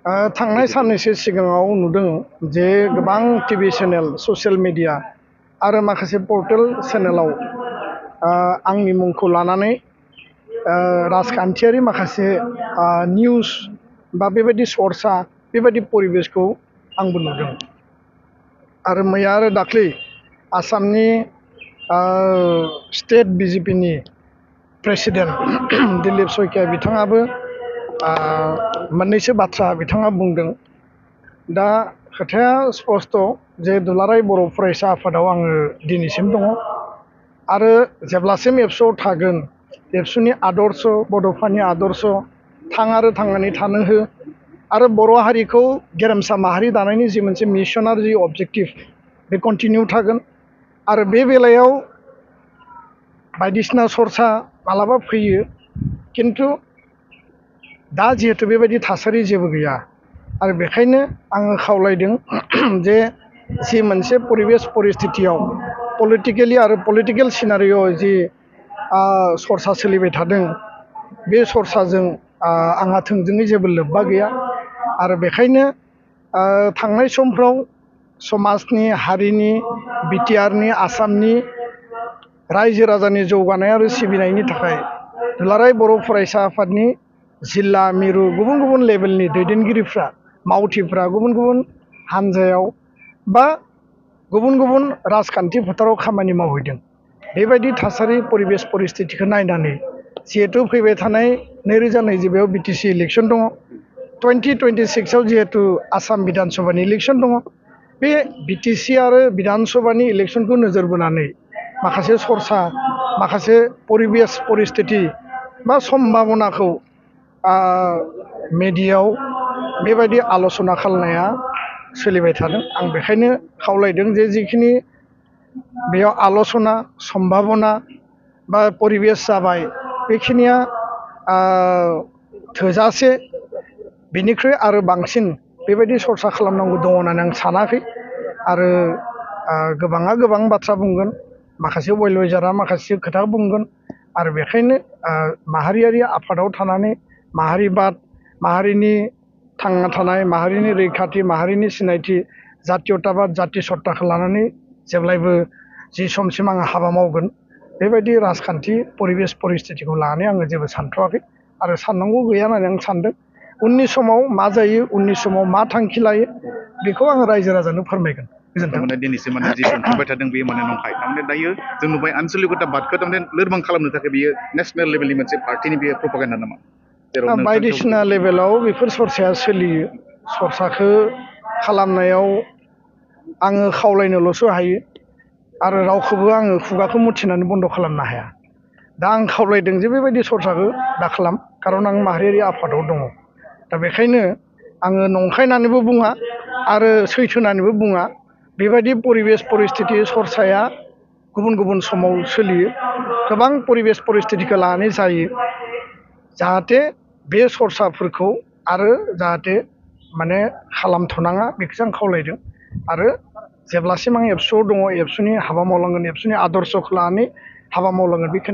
थांनाय साननैसो सिगाङाव नुदों जे गोबां टिभि चेनेल ससियेल मिडिया आरो माखासे पर्टेल चेनेलाव आंनि मुंखौ लानानै राजखान्थियारि माखासे निउस बा बेबायदि सर्सा बेबायदि परिबेसखौ आंबो नुदों आरो मैया आरो दाख्लै आसामनि स्टेट बिजेपिनि प्रेसिडेन्ट दिलीप शइकिया बिथाङाबो मोननैसो बाथ्रा बिथाङा बुंदों। दा खोथाया स्पष्ट जे दुलाराय बर' फरायसा आफादाव आङो दिनैसिम दङ आरो जेब्लासिम एबसुआव थागोन एबसुनि आदर्श बड'फानि आदर्श थां आरो थांनानै थानो हो आरो बर' हारिखौ गेरेमसा माहारि दानायनि जि मोनसे मिशन आरो जि अबजेक्टिभ बे कन्टिनिउ थागोन आरो बे बेलायाव बायदिसिना सर्सा मालाबा फैयो किन्तु दा जिहेतु बेबायदि थासारि जेबो गैया आरो बेखायनो आङो खावलायदों जे जि मोनसे परिबेस परिस्थितियाव पलिटिकेलि आरो पलिटिकेल सिनारिय'आव जि सर्सा सोलिबाय थादों बे सर्साजों आंहा थोंजोङै जेबो लोब्बा गैया आरो बेखायनो थांनाय समफ्राव समाजनि हारिनि बिटिआरनि आसामनि रायजो राजानि जौगानाय आरो सिबिनायनि थाखाय दुलाराय बर' फरायसा आफादनि जिल्ला मिरु गुबुन गुबुन लेभेलनि दैदेनगिरिफ्रा मावथिफ्रा गुबुन गुबुन हानजायाव बा गुबुन गुबुन राजखान्थि फोथाराव खामानि मावहैदों। बेबायदि थासारि परिबेस परिस्थितिखौ नायनानै जिहेतु फैबाय थानाय 2022 बिटिसि इलेक्सन दङ 2026आव जिहेतु आसाम बिधान सभानि इलेक्सन दङ बे बिटिसि आरो बिधान सभानि इलेक्सनखौ नोजोर बोनानै माखासे सर्सा माखासे परिबेस परिस्थिति बा सम्भावनाखौ मेडियायाव बेबायदि आल'सना खालामनाया सोलिबाय थादों। आं बेखायनो खावलायदों जे जिखिनि बेयाव आल'सना सम्भावना बा परिबेस जाबाय बेखिनिया थोजासे बेनिख्रुइ आरो बांसिन बेबायदि सर्सा खालामनांगौ दङ होननानै आं सानाखै आरो गोबाङा गोबां बाथ्रा बुंगोन माखासे वेलवेजारा माखासे खोथा बुंगोन आरो बेखायनो माहारियारि आफादाव थानानै माहारिबाद माहारिनि थांना थानाय माहारिनि रैखाथि माहारिनि सिनायथि जातीयताबाद जाति सत्ताखौ लानानै जेब्लायबो जि समसिम आङो हाबा मावगोन बेबायदि राजखान्थि परिबेस परिस्थितिखौ लानानै आङो जेबो सानथ'वाखै आरो साननांगौ गैया होननानै आं सानदों। उननि समाव मा जायो उननि समाव मा थांखि लायो बेखौ आङो रायजो राजानो फोरमायगोन। थारमाने दिनैसिम माने जि सोंखांबाय थादों बेयो माने नंखाय थारमाने दायो जों नुबाय आनसलिकताबादखौ थारमाने लोरबां खालामनो थाखाय बियो नेसनेल लेभेलनि मोनसे पार्टिनि बेयो प्रपागान्डा नामा? बायदिसिना लेभेलाव बेफोर सर्साया सोलियो सर्साखौ खालामनायाव आङो खावलायनोल'सो हायो आरो रावखौबो आङो खुगाखौ मुथिनानै बन्द' खालामनो हाया। दा आं खावलायदों जे बेबायदि सर्साखौ दा खालाम खारन आं माहारियारि आफादाव दङ। दा बेखायनो आङो नंखायनानैबो बुङा आरो सैथोनानैबो बुङा बेबायदि परिबेस परिस्थिति सर्साया गुबुन गुबुन समाव सोलियो गोबां परिबेस परिस्थितिखौ लानानै जायो जाहाथे बे सर्साफोरखौ आरो जाहाथे माने खालामथ'नाङा बेखौसो आं खावलायदों आरो जेब्लासिम आं एबसुआव दङ एबसुनि हाबा मावलांगोन एबसुनि आदर्शखौ लानानै हाबा मावलांगोन बेखिनि